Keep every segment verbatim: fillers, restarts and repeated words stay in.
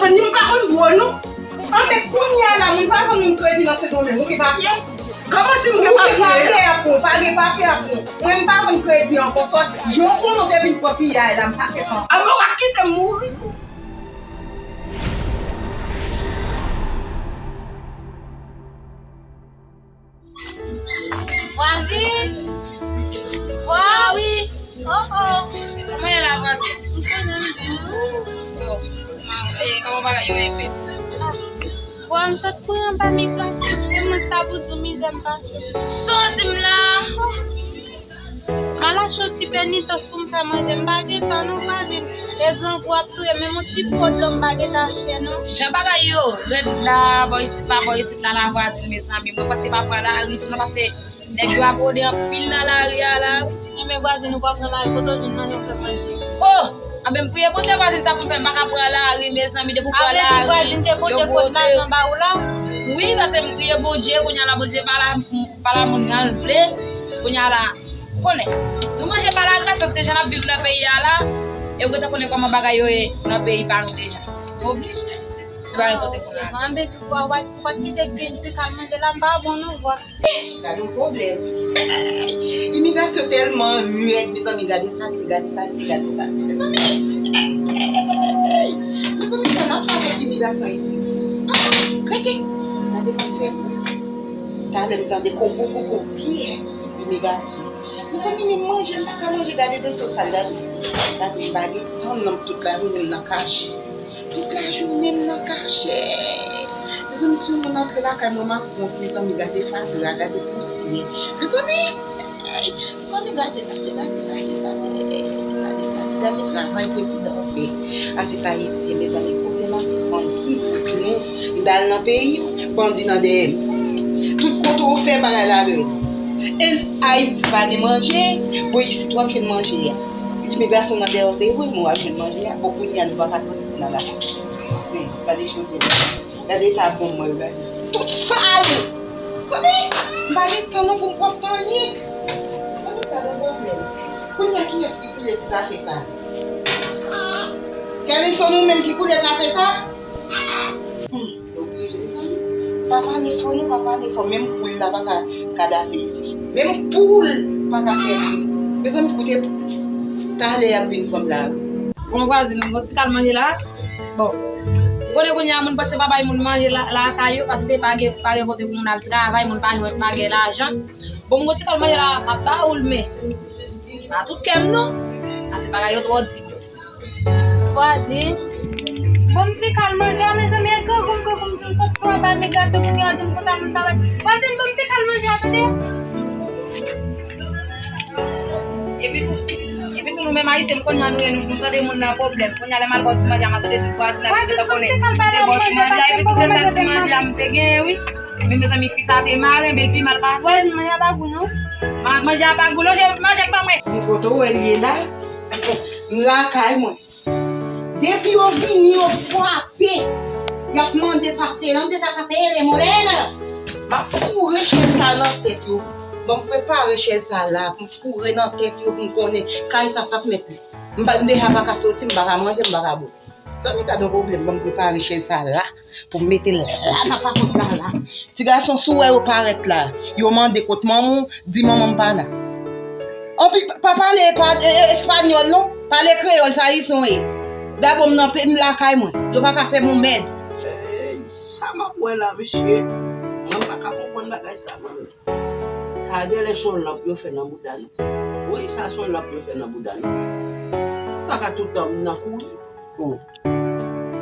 Ni m pa konn dwòl, non. Anben, kounye a la, moun pa vann moun kredi nan Sendomeng. Ou gen papye? Kòman si m gen papye? Ou gen papye ap ou, pa gen papye ap ou. Mwen, m pa vann kredi ankò. Sòt, jan w konnen w te vin pran piyay la, m pa fè tan. Anben, w a kite m mouri. Vwazin! Vwa- Ah wi! Oh, oh! Kòman ye la, vwazin? M konnen m byen. Oh, kòman, eh, kòman bagay yo ye fèt? Ah, vwa, m sot kouri anba migrasyon. E mwen, sa pou di w mizè m pase. Sa w di m la? M al achte yon ti penitans pou m fè manje, m pa gen tan non, vwazin. E grangou ap touye m, menm yon ti po dlo m pa gen tan achte non. Jan bagay yo rèd la, bò isit pa bò isit la, la vwazin, mezanmi. Mwen panse pa pran lari tou non, paske nèg yo ap rode anpil nan lari a la, wi. Enben, vwazin, ou pa pran lari, kote w jwenn manje w fè manje? Oh! Anben, m priye Bondye, vwazin, sa pou m fè, m pa ka pran lari, mezanmi, depi w pran lari, vwazin, te Bondye yo kot lajan ba ou la? Wi, paske m priye Bondye, kounye a la, Bondye pa la, pa la moun jan l vle, kounye a la, konnen. Nou manje pa lagras, paske jan n ap viv nan peyi a la, e ou gentan konnen kòman bagay yo ye nan peyi pa nou deja. Nou oblije. Nou pa gen kote pou n ale. Anben, vwa, w pa, w pa kite grenn ti kal manje la, m pa bon non, vwa. Gade yon pwoblèm. Imigrasyon tèlman rèd, mezanmi, gade salte, gade salte, gade salte. Mezanmi! Mezanmi, sa n ap fè avèk imigrasyon isit? Ah, rete! Gade m ap fè. Talè m tande koko, koko, kiyès? Imigrasyon. Mezanmi, men manje, m pa ka manje, gade veso sal, gade. Gade, m pa gen tan, nan tout lajounen m nan kache. Tout lajounen m nan kachèt. Mezanmi, si yon moun antre lakay mwen, m ap wont, mezanmi, gade fatra, gade pousyè. Mezanmi, mezanmi, gade, gade, gade travay prezidan an fè avèk Ayisyen, mezanmi, kote lafanm ki bout nou, m t al nan peyi m, bandi nan dèyè m. Tout kote w fè bagay la rèd. E Ayiti pa gen manje, bon, isit w ap jwenn manje a. Imigrasyon nan dèyè w, se vre, men w ap jwenn manje a. Bon, kounye a, nou pa ka soti pou n al achte. Men, gade cheve m. Gade eta bonm mwen yo, gade. Tout sal! Zanmi, m pa gen tan non pou m pwòp nan anyen. Zanmi, gade yon pwoblèm. Kounye a, kiyès ki koule ti kafe sa? Kèvinson, ou menm ki koule kafe sa? Hmm, yo oblije, mezanmi. Pa pale fò non, pa pale fò. Menm poul la pa ka kadase isi. Menm poul pa ka fè bri. Mezanmi, koute, talè y ap vin pran m la. Bon, vwazin, mwen gon ti kal manje la. Bon. Ou konnen kounye a moun panse pa bay moun manje la, lakay yo, paske pa gen, pa gen kote pou moun al travay, moun pa jwenn, pa gen lajan. Bon, mwen gon ti kal manje la, m ap ba ou l, men pa tout kè m non. Paske bagay yo twò di. Vwazin. Bon, m ti kal manje a, mezanmi, e grangou m, grangou m di m sot pran anba migrasyon, kounye a di m konsa moun pa wè. Vwazin, bon, m ti kal manje a, tande. Epi tou, epi tou nou menm Ayisyen, m konn jan nou ye, nou, nou tande moun nan pwoblèm. Kounye a lè m al ba w ti manje a, m a tande tout vwazin nan vin gentan konnen m te ba w ti manje a, epi tou se sèl ti manje a m te genyen, wi. Men mezanmi, fi sa te mare, men l pi mal pase. Vwazin, manje a pa gou non. Ma-, manje a pa gou, lonje manje ban mwen. Bon, kote w wè l ye la? M lakay mwen. Depi yo vini, yo frape. Y ap mande pa peye. An deja pa peye, le molène. M ap foure chèz sa nan tèt yo. Bon, m prepare chèz sa la pou m foure nan tèt yo pou m konnen kay sa sa p mèt li. M pa, m deja pa ka soti, m pa ka manje, m pa ka bwè. Zanmi, gade yon pwoblèm, ban m prepare chèz sa la pou m mete l la nan papòt la la. Ti gason, si w wè yo parèt la, yo mande kot manman w, di manman m pa la. Anpi, pa pale pa, e, e, espanyòl non, pale kreyòl, sa isi w ye. Dabò m nan pe-, m lakay mwen, yo pa ka fè m yon mèd. Ey, sa m ap wè la, mesye? Mwen pa ka konprann bagay sa, mwen. Sa genlè se yon lanp yo fè nan bouda nou. Wi, sa se yon lanp yo fè nan bouda nou. Pa ka tout tan m nan kouri. Oh.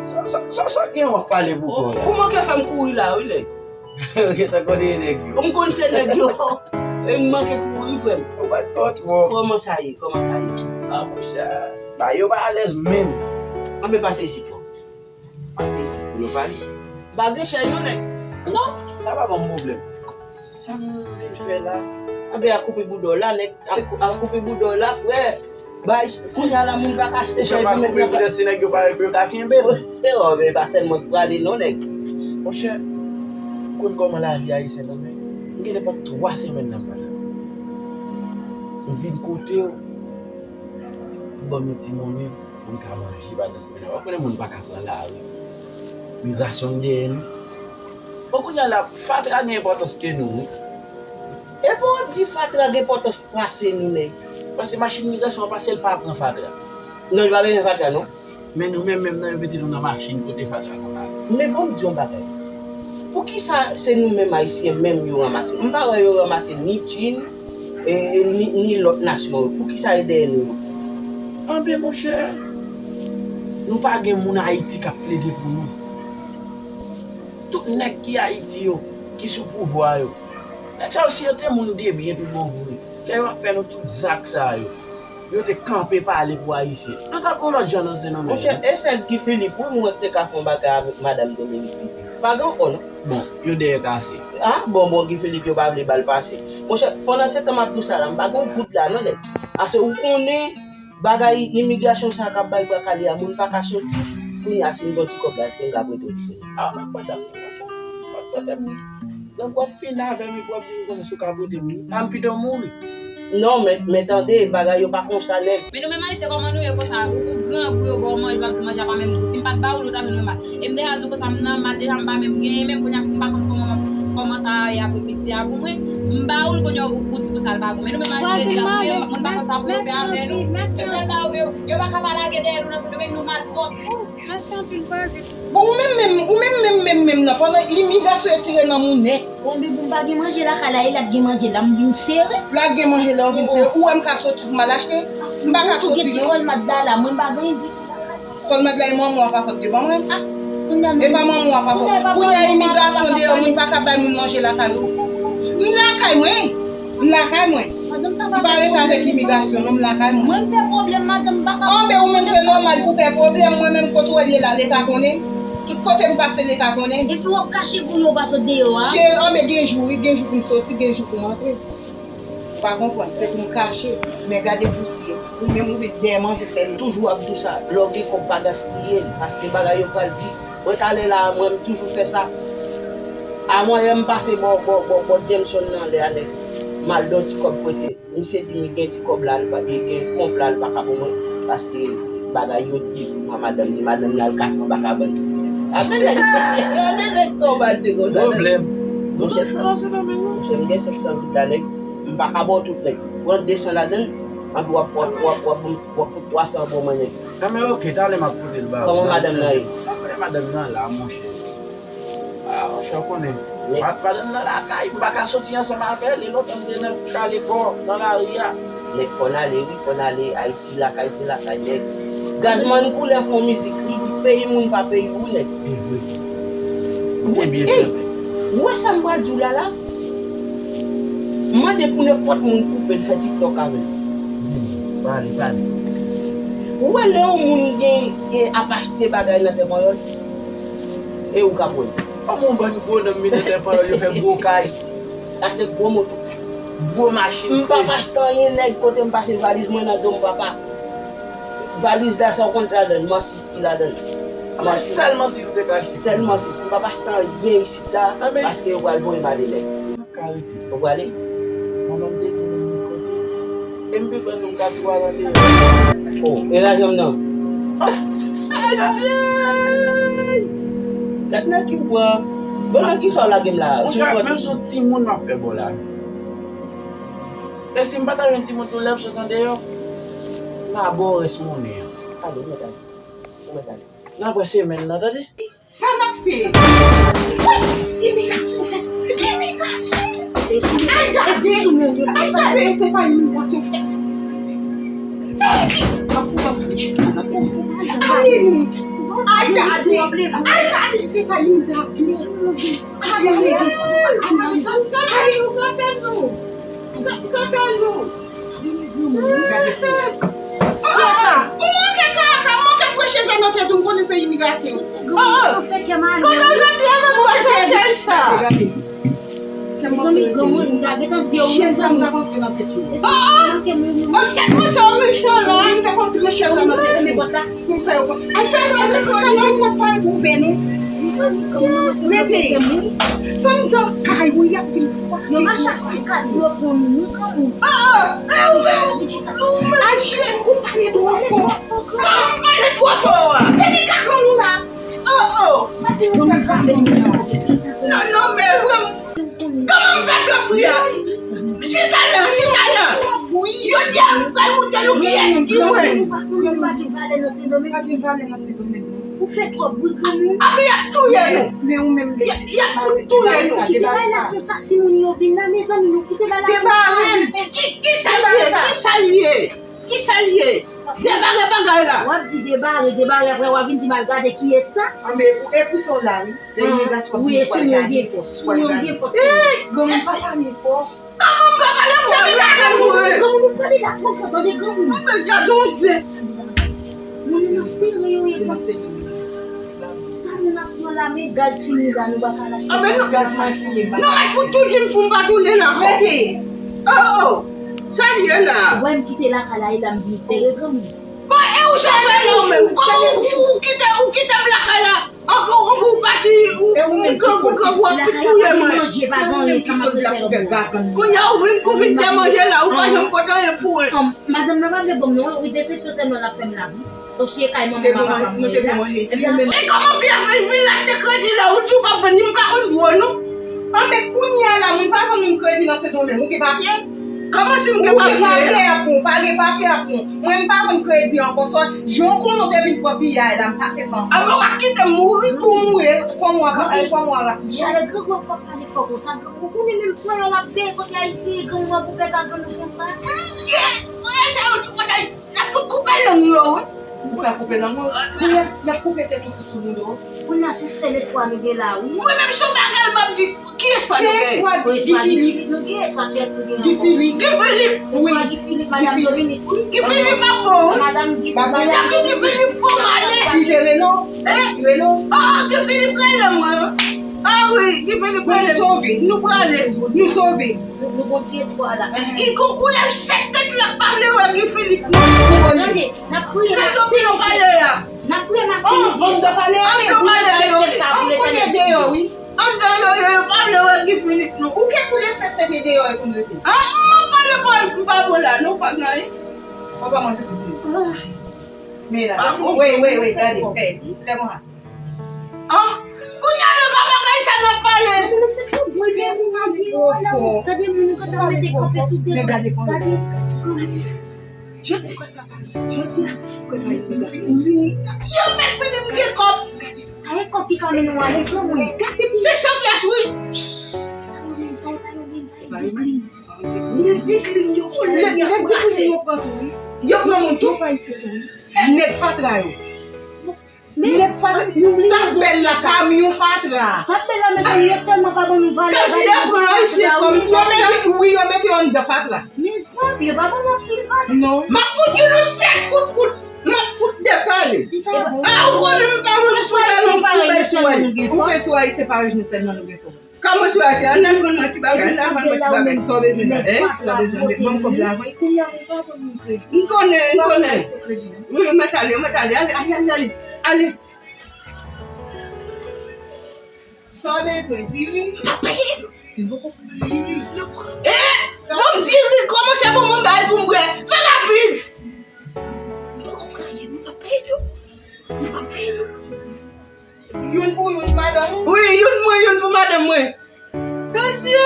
Sa, sa, sa, sa gen w ap pale pou kò la? Ou manke fè m kouri la, wi, nèg. Ou gentan konnen nèg yo. M konn se nèg yo. E m manke kouri, frè m. Ou pa t twò twò. Kòman sa ye? Kòman sa ye? Ah, monchè. Ba yo pa alèz menm. Anben pase isit, non. Pase isit pou nou pale. M pa gen chèz non, nèg. Non, sa pa ban m pwoblèm. Sa m vin fè la? Anben, a koupe bouda w la, nèg. A, a koupe bouda w la, frè. Bay, kounye a la, moun pa ka achte chèz pou met nan kay. Ou fè pa koupe bouda, se nèg yo parèt pou yo ka kenbe l. Oh, men pa sèl mwen k prale non, nèg. Monchè, ou konn kòman lavi ayisyen nan men. M gen nenpòt twa semèn nan m pa la. M vin kote w pou ban m yon ti monnen. Moun ka manje pandan semèn nan. W ap konnen moun pa ka pran lari. Migrasyon dèyè nou. Bon, kounye a la, fatra gen enpòtans ke nou, wi. Epi w ap di fatra gen enpòtans pase nou, nèg. Paske machin migrasyon an pase, l pa pran fatra. Non, li pa bezwen fatra, non. Men nou menm, menm nan, yo mete nou nan machin kote fatra konn ale. Men ban m di yon bagay. Poukisa se nou menm Ayisyen menm yo ranmase? M pa wè yo ranmase ni Chin, e, e, ni, ni lòt nasyon yo. Poukisa e dèyè nou yo? Anben, monchè, nou pa gen moun Ayiti k ap plede pou nou. Tout nèg ki Ayiti yo, ki sou pouvwa yo, nèg sa yo, si yo te moun de byen tout bon vre, lè yo ap fè nou tout zak sa yo, yo te kanpe pale pou Ayisyen. Nou t ap yon lòt jan nan se nou menm. Monchè, e sèl Guy Philippe, wi, m wè k te ka fè yon bagay avèk madanm Dominique Philippe. Pa gen ankò, non. Bon, yo dèyè kase. Ah, bon, bon, Guy Philippe, yo pa vle ba l pase. Monchè, pandan se tan m ap di w sa la, m pa gen yon goud la, non, nèg. Ase ou konnen, bagay imigrasyon sa k ap bay bwa kale a, moun pa ka soti. Kounye a, si m gen yon ti kòb la, èske m ka prete w? Ah, m ap prete m, m ap prete m. Donk, w ap fin avè m epi w ap di m konsa si w ka prete m li. A m pito mouri. Non, men, men tande, bagay yo pa konsa, nèg. Men nou menm Ayisyen, kòman nou ye konsa? Ou, ou grangou, yo ba w manje, w ap di manje a pa menm gou. Si m pa t ba ou l, ou ta jwenn menm mal. E m deja di w konsa, m nan mal deja, m pa menm genyen menm. Kounye a, m pa konn kòman, kòman sa a ye apremidi a pou mwen. M ba ou l, kounye a, ou, ou di konsa l pa gou. Men nou menm Ayisyen, deja, moun pa konn sa pou yo fè avè nou. Se pou sa yo, yo, yo pa ka pa lage dèyè nou nan Sendomeng, nou mal twòp. Mèsi anpil, Brazil. Bon, ou menm menm, ou menm menm, menm menm nan, pandan imigrasyon retire nan moun nèt. Bon, men pou m pa gen manje lakay la, e la k gen manje la, m vin sere. La k gen manje la, ou vin sere. Ou wè m ka soti pou m al achte? M pa ka soti, non. Ti kòlmad la la, mwen m pa gen di. Kòlmad la, e manman w ap apòte ban mwen. Ah, kounye a, e pa manman w ap apòte. Kounye a, imigrasyon deyò, moun pa ka bay moun manje lakay ou. M lakay mwen. M lakay mwen. Madanm, sa pa fè pwoblèm. M pa rete avèk imigrasyon, non, m lakay mwen. Mwen, m fè pwoblèm, madanm, m pa ka. Anben, ou menm, se nòmal pou w fè pwoblèm. Mwen menm, kote w wè l ye la, Leta konnen. Tout kote m pase, Leta konnen. Epi w ap kache pou nou pa sot deyò a? Cheri, anben, gen jou, wi, gen jou pou m soti, gen jou pou m antre. Ou pa konprann, se pou m kache. Men gade pousyè. Ou menm, ou vin dèyè manje sèl. Toujou ap di w sa, lè w gen kòb, pa gaspiye l, paske bagay yo pral di. Mwen, talè la, mwen, m toujou fè sa. Avan yè, m pase bò, bò, bò, bò Jameson nan lè a, nèg. M al di yon ti kòb prete. Misye di m gen ti kòb la, li pa, li gen kont la, li pa ka pou mwen. Paske bagay yo di pou mwen, madanm li, madanm li al kache yon vagabon. Ate nèg, ate nèg kòb al di konsa, nèg. Pwoblèm. Monchè, monchè, m gen senk san goud la, nèg. M pa ka ba w tout, nèg. Pran de san ladan l, anpi w ap, w ap, w ap, w ap, w ap pran twa san pou mwen, nèg. Anben, oke, talè m ap pote l ba ou. Kòman madanm nan ye? Talè madanm nan la, monchè. Ah, monchè, w konnen. Madanm nan lakay, m pa ka soti ansanm avè l, e lontan m te nan kale kò nan lari a. Nèg, fò n ale, wi, fò n ale. Ayiti, lakay, se lakay, nèg. Gazman koulè fè yon mizik, li di peyi moun pa peyi ou, nèg. Se vre. Ou te byen fè. Ou wè sa m pral di w la, la? M mande pou nenpòt moun koupe l, fè TikTok avè l. Di m, pale, pale. Ou wè lè yon moun gen, gen ap achte bagay nan tè panyòl? E ou k ap wè. Kòman yon bann gwo nonm vin nan tè panyòl, yo fè gwo kay, achte gwo moto, gwo machin. M p ap achte anyen, nèg, kote m pase valiz mwen nan do m, papa. Valiz la, sa w konn ki ladan l? Mansi ki ladan l. Mansi. Sèl mansi ou te ka achte. Sèl mansi. M p ap achte anyen isit la, paske yo pral voye m ale, nèg. Ka rete. Ou prale? Manman m te di m kote. E m pi pran tou m ka tou al andeyò. Oh, e lajan m nan. Adyey! Gad nan ki m pran. Bon, nan ki sa w lage m la? Monchè, menm si yon timoun m ap fè ba w la. E si m pa ta jwenn timoun tou lè m sot andeyò, m a ba w rès monnen an. Ale, ou mèt ale. Ou mèt ale. Nan apre semèn nan, tande? Sa n ap fè? Wi, imigrasyon fèt. Imigrasyon! Al gade! Al gade, se pa imigrasyon fèt. Al gade! Al gade, se pa imigrasyon. Al gade! Al gade! Al gade! Ou manke kaka, ou manke freche sa nan tèt ou, m konnen se imigrasyon. Oh, oh. Kote w jodi a menm ou pa chèche sa? Mezanmi, granmoun, m ta gentan di yo, wi, mezanmi. Oh, oh. Oh, chèk konsa w mechan la. Wi, m ta konn freche sa nan tèt ou. Pou fè yo konn. Ay, chèche mwen, mwen pa twouve nou. Rete. Sanm dan kay ou y ap vin fwa. Yo mache ak kat yo pou nou, nou kan ou. Ah, ah, ah, ou menm, ou menm. Ay, chèche, ou pale twò fò. Ah, ou pale twò fò, a. Depi ka kan nou la. Oh, oh. Mati, Kiyès ki mwen? Ou pa konnen, ou pa gen valè nan Sendomeng. Pa gen valè nan Sendomeng. Ou fè twòp bri, granmoun. Apre y ap touye nou. Men ou menm, y ap fout touye nou. Kite bagay la konsa, si moun yo vin la, mezanmi, nou kite bagay la konsa. Debare l. Ki, ki sa l ye? Ki sa l ye? Ki sa l ye? Debare bagay la. W ap di debare, debare, apre w ap vin di m al gade kiyès sa. Anben, e pou sa w la, wi. Lè imigrasyon ap vini, w al gade. Wi, e sou mwen gen fòs. Sou mwen gen fòs. Ey, granmoun, pa pale fò. Kòman m pa pale fò? Granmoun, ou pale la twò fò, tande granmoun. Anben, gade yon zen. Moun nan sere yo ye. Sa moun ap pran la, men gaz fini la, nou pa ka lache. Anben, nou, gaz pa fini. Nou mèt fout tou di m pou m pa tounen la ankò. Mete. Oh, oh. Sa l ye la? Ou wè m kite lakay la, e la m vin sere granmoun. Bon, e ou sa fè la ou menm? Kòman ou, ou, ou kite, ou kite m lakay la? Anpil ou pati, ou, ou grangou, grangou ap touye mwen. Kounye a ou vin, ou vin demanje la, ou pa janm pote anyen pou mwen. Madanm nan pa vle ban m non, wi, desepsyon sèlman l ap fè m la, wi. Osye kay manman papa m ye la. E kòman fi a fè vin achte kredi la, ou di ou p ap vann li, m pa konn dlo non. Anben kounye a la, moun pa vann moun kredi nan Sendomeng, ou gen papye? Kòman si m gen papye? Ou gen papye ap bon, ou pa gen papye ap bon. Mwen, m pa vann kredi ankò, swa jan w konnen w te vin pran piyay la, m pa fè sa ankò. Anben w a kite m mouri pou m mouri, fanm ou a, fanm ou a rasouche. Chalè, grangou ap fè w pale fò konsa, grangou, ou konnen menm pran yo l ap veye kote ayisyen ye, grangou ap ouvè gagann ou konsa. Priye! Priye sa yo di kote, n ap fout koupe lang yo, wi. Ou pa koupe lang ou? Wi, y ap, y ap koupe tèt ou sou moun yo. Kounye a se yon sèl espwa nou gen la, wi. Mwen menm se yon bagay m ap di, ki espwa nou gen? Se espwa Guy Philippe. Nou gen espwa kiyès nou gen ankò? Guy Philippe. Guy Philippe. Wi. Espwa Guy Philippe, madanm Dominique, wi. Guy Philippe ap bon, wi. Madanm Guy Philippe. Guy Philippe ap bon. Guy Philippe fò male. Guy te rele w? Hein? Guy rele w? Oh, Guy Philippe rele mwen. Ah wi, Guy Philippe rele. Nou sove. Nou prale. Nou sove. Nou, nou gon ti espwa la. I gon koulèv sèt tèt la pa vle wè Guy Philippe non. Tande, n ap priye, n ap priye. N ap priye, n ap priye. Anndan pale a yo, anndan yo, yo, yo pa vle wè Guy Philippe non. Ou ke koule sèt tèt e deyò e pou n rete. Ah, m ap pale pou m pa bon la, non, pa gen anyen. Ou pa manje tout moun. Men la, wey, wey, wey, gade, fè, fè konsa. Ah, kounye a nou pa bagay sa n ap pale. Gade moun yo kontan mete kanpe sou de. Men gade kòman. Jodi a, jodi a, yo mèt vini m gen kòb. Sa e kòb ki ka mennen w ale granmoun. Se san pyès wi. Yo pran moun tou. Nèg fatra yo. Nèg fatra. Sa k bèl la, kamyon fatra. Sa k bèl la, mezanmi, yo tèlman pa ban nou valè. Kòmsi yo pran Ayisyen kòm fatra. Wi, yo mete yo anndan fatra. Mezanmi, yo pa ban nou anpil valè. Non. M ap fout youn sèt kout kout. M ap fout depale. A, ou konnen m pa vle fout alon koupè sou Ayisyen. Koupè sou Ayisyen pa rejwenn sèlman nou gen fòs. Kòman sou Ayisyen? Ann al konn nan ti bagay la, vann mwen ti bagay. Sa w bezwen la? Sa w bezwen? Ban m kòb la avan. Kounye a, ou pa vann moun kredi. M konnen, m konnen. Wi, mèt ale, mèt ale. Ale, ale, ale, ale. Ale. Sa w bezwen? Diri? M pa peye. M poko pran diri. Eh! Ban m diri, kòmanse pou mwen bay pou m bwè. Fè rapid. M poko pran anyen, m pa peye yo. M pa peye yo. Youn pou youn, madanm? Wi, youn mwen, youn pou madanm mwen. Mesye!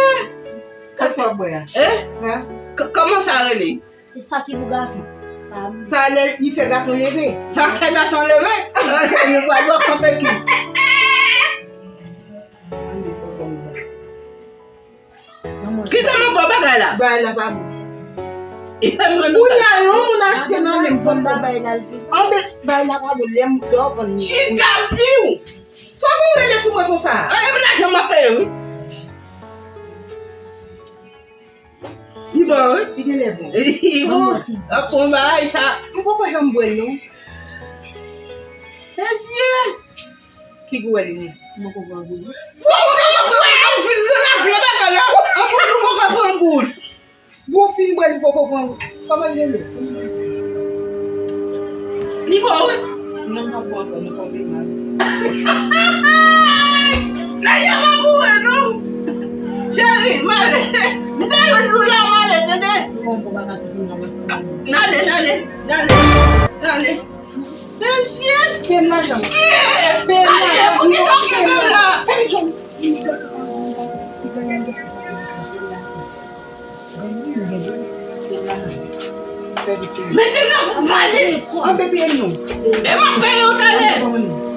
Kòb sa w bwè a? Eh? Kòman sa rele? Se sa ki pou gason. Sa lè li fè gason leve. Sa fè gason leve? Yo pral wè kanpe ki. Kisa m ap wè bagay la? Bagay la pa bon. Kounye a, yon moun achte nan men m vann bagay la. Anben, bagay la pa bon, lè m lè w vann li. Chita m di w. Sa bon rele sou mwen konsa? Anyen pou lajan m ap peye wi. Li bon wi. Li genlè bon. Li bon. Ap bon bagay sa. M poko janm bwè l non. Mesye. Ki gou w ye li menm? M poko pran goud. Ou fin bwè, ou fin nan lave bagay la. Anpil ou poko pran goud. Bon, fin bwè, li poko pran goud. Kòman l rele? Li bon wi. Non, m pa pran ankò, nou tonbe mal. Nèg yo pa boure non. Cheri, m ale. M te jwenn nou la, m ale, tande. N ale, n ale, n ale, n ale. Mesye! Peye m lajan m. Ki? Sa l ye? Poukisa w kenbe m la? Fè vit, John. Peye m lajan m. Mete nan valin. Anpe peye nou. E m ap peye w talè.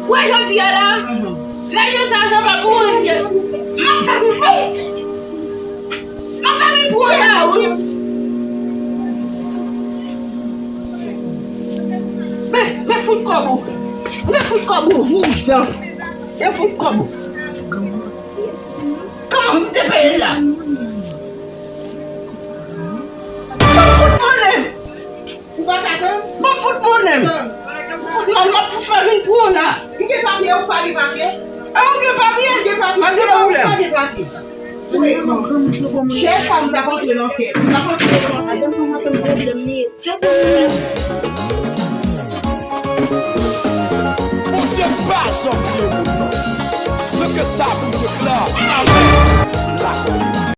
Wè jodi a la. Lè je sa, je pa pou anyen. M ap fè vin pou. M ap fè vin pou la, wi. Men, men fout kòb ou. Men fout kòb ou, voujan. Men fout kòb ou. Kòman m te peye la? Ban m fout monnen m. Ou pa ka tann? Ban m fout monnen m. Tann. Fout mal m ap fout fè vin pou w la. M gen papye, ou pa gen papye? E ou gen papye? M gen papye. Pa gen pwoblèm. Ou pa gen papye? Wi. Chè sa m t ap antre nan tèt. M t ap antre nan tèt. Bondye pa janm bliye moun non. Seke sa Bondye k la.